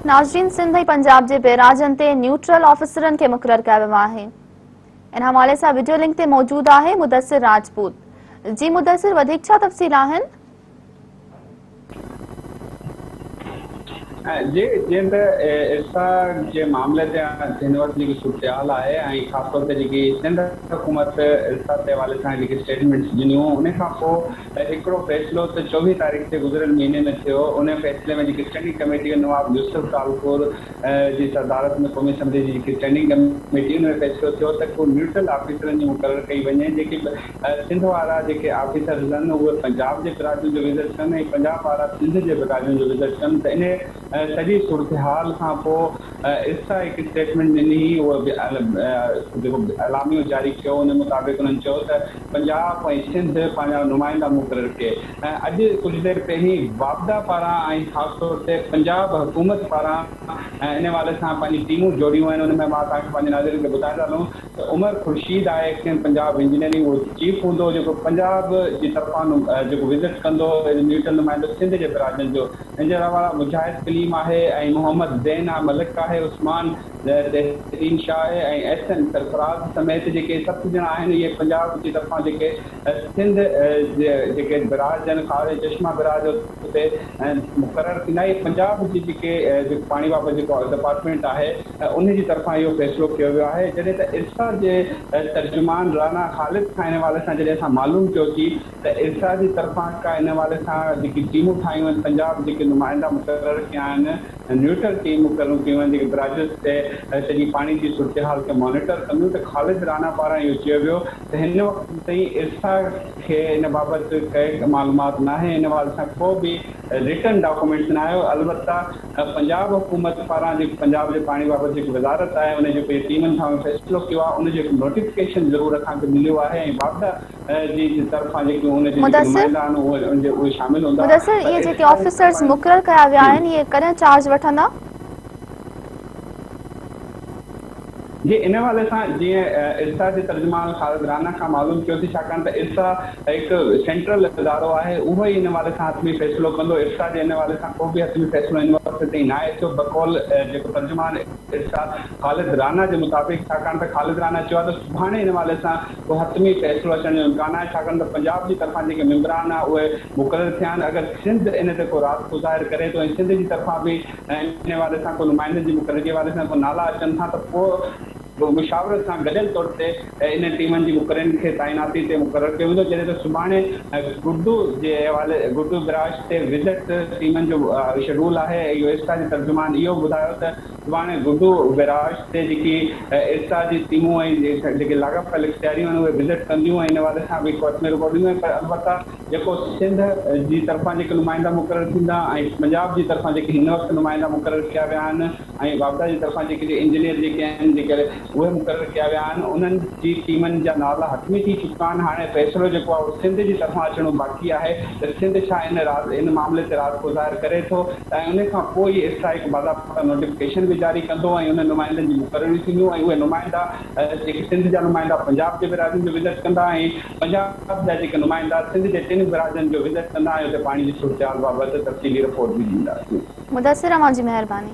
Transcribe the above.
ناظرين سنڌ ۽ پنجاب جي بئراجن تي نيوٽرل آفيسرن کي مقرر ڪيو ويو آهي ان حوالي سان وڊيو لنڪ تي موجود آهي مدثر راجپوت جي مدثر وڌيڪ ڇا تفصيل آهن؟ جي جيئن ته ارسا جي معاملي تي هن وقت جيڪي صورتحال آهي ۽ خاص طور تي جيڪي سنڌ حڪومت ارسا تي حوالي سان جيڪي اسٽيٽمينٽس ڏنيون ان کان پوء هڪڙو فيصلو ته 24 تاريخ تي گذريل مهيني ۾ ٿيو ان فيصلي ۾ جيڪي اسٽينڊنگ ڪميٽي نواب يوسف ٽالپور جي صدارت ۾ قومي اسيمبلي جي جيڪي اسٽينڊنگ ڪميٽي ان ۾ فيصلو ٿيو ته ڪو نيوٽرل آفيسرن جي مقرر ڪئي وڃي جيڪي سنڌ وارا جيڪي آفيسرز آهن اهي پنجاب جي براجن جو وزٽ ڪن ۽ پنجاب وارا سنڌ جي براجن جو وزٽ ڪن ته انهي سڄي صورتحال کان پوء ارسا هڪ اسٽيٽمينٽ ڏني هئي اهو جيڪو اعلاميو جاري ٿيو ان مطابق انهن چيو ته پنجاب ۽ سنڌ پنهنجا نمائندا مقرر ڪي ۽ اڄ ڪجهه دير پهرين واپڊا پاران ۽ خاص طور تي پنجاب حڪومت پاران ان حوالي سان پنهنجي ٽيمون جوڙيون آهن ان ۾ مان توهان کي پنهنجي ناظرين کي ٻڌائيندو هلون ته عمر خورشيد آهي ايڪسين پنجاب انجنيئرنگ اهو چيف هوندو جيڪو پنجاب جي طرفان جيڪو وزٽ ڪندو ايز نيوٽرل نمائندو سنڌ جي براجن جو ان جي علاوه مجاهد ڪليم آهي ۽ محمد زين آهي ملڪ آهي عثمان تحسين شاهه آهي ۽ ايس ايم سرفراز سميت جيڪي ست ڄڻا آهن اهي پنجاب جي طرفان جيڪي سنڌ جي جيڪي براج آهن خاص چشما براج اتي مقرر ٿيندا اهي پنجاب جي جيڪي جيڪو پاڻي بابت جيڪو ڊپارٽمينٽ آهي ان جي طرفان اهو فيصلو ڪيو ويو آهي جڏهن ته ارسا جي ترجمان رانا خالد کان ان حوالي سان جڏهن اسان معلوم ڪيوسين ته ارسا جي طرفان ڪا ان حوالي سان جيڪي ٽيمون ٺاهيون آهن پنجاب جيڪي نمائندا مقرر ڪيا آهن نيوٽرل ٽيم مقرر ڪيون آهن جيڪي براجز تي سڄي پاڻي جي صورتحال کي مانيٽر ڪنديون ته خالد رانا پاران اهو چيو ويو ته هن وقت تائين ارسا کي ان بابت ڪئي معلومات ناهي ان حوالي سان ڪو به رٽن ڊاڪومينٽس ناهي آيو البته پنجاب حڪومت پاران جيڪي پنجاب جي پاڻي بابت جيڪي وزارت آهي ان جيڪو اهي ٽيمن ٺاهڻ جو فيصلو ڪيو آهي ان جو هڪ نوٽيفڪيشن ضرور اسان کي مليو آهي ۽ واپڊا جي طرفان جيڪي ان جي جيڪي نمائندا آهن اهي ان جي اهي شامل هوندا. مدثر اهي جيڪي آفيسرز مقرر ڪيا ويا آهن اهي ڪڏهن چارج وٺندا؟ جي ان حوالي سان جيئن ارسا جي ترجمان خالد رانا کان معلوم ٿيو ٿي ڇاڪاڻ ته ارسا هڪ سينٽرل ادارو آهي اهو ئي ان حوالي سان حتمي فيصلو ڪندو ارسا جي ان حوالي سان ڪو به حتمي فيصلو هن وقت تائين ناهي ٿيو بقول جيڪو ترجمان ارسا خالد رانا جي مطابق ڇاڪاڻ ته خالد رانا چيو آهي ته سڀاڻي ان حوالي سان ڪو حتمي فيصلو اچڻ جو امڪان آهي ڇاڪاڻ ته پنجاب جي طرفان جيڪي ميمبران آهن اهي مقرر ٿيا آهن اگر سنڌ ان تي ڪو راضپو ظاهر ڪري ٿو ۽ سنڌ جي طرفان به ان حوالي سان ڪو نمائندن جي مقرري جي حوالي سان ڪو نالا اچن ٿا ته پوء مشاورت سان گڏيل طور تي انهن ٽيمن جي مقررين کي تعيناتي تي مقرر ڪيو ويندو جڏهن ته سڀاڻي گڊو جي حوالي گڊو براش تي وزٽ ٽيمن جو شيڊول آهي اهو ارسا جي ترجمان اهو ٻڌايو ته سڀاڻي گڊو بئراج تي جيڪي ارسا جي ٽيمون ۽ جيڪي لاڳاپيل اختياريون آهن اهي وزٽ ڪنديون ۽ ان حوالي سان به هڪ حتمي رپورٽ ڏينديون پر البته جيڪو سنڌ جي طرفان جيڪي نمائندا مقرر ٿيندا ۽ پنجاب جي طرفان جيڪي هن وقت نمائندا مقرر ڪيا ويا آهن ۽ واپڊا جي طرفان جيڪي انجنيئر جيڪي آهن جيڪي اهي مقرر ڪيا ويا آهن انهن جي ٽيمن جا نالا حتمي ٿي چڪا آهن هاڻي فيصلو جيڪو آهي اهو سنڌ جي طرفان اچڻو باقي آهي ته سنڌ ڇا ان راز ان معاملي تي راضپو ظاهر ڪري ٿو ۽ ان کان پوء ئي اسٽرائيڪ باضابطا نوٽيفڪيشن به جاري ڪندو ۽ انهن نمائندن جي مقرريون ٿينديون ۽ اهي نمائندا جيڪي سنڌ جا نمائندا پنجاب جي براجن جو وزٽ ڪندا ۽ پنجاب جا جيڪي نمائندا سنڌ جي ٽن براجن جو وزٽ ڪندا ۽ اتي پاڻي جي صورتحال بابت تفصيلي رپورٽ به ڏيندا. مدثر اوهان جي مهرباني.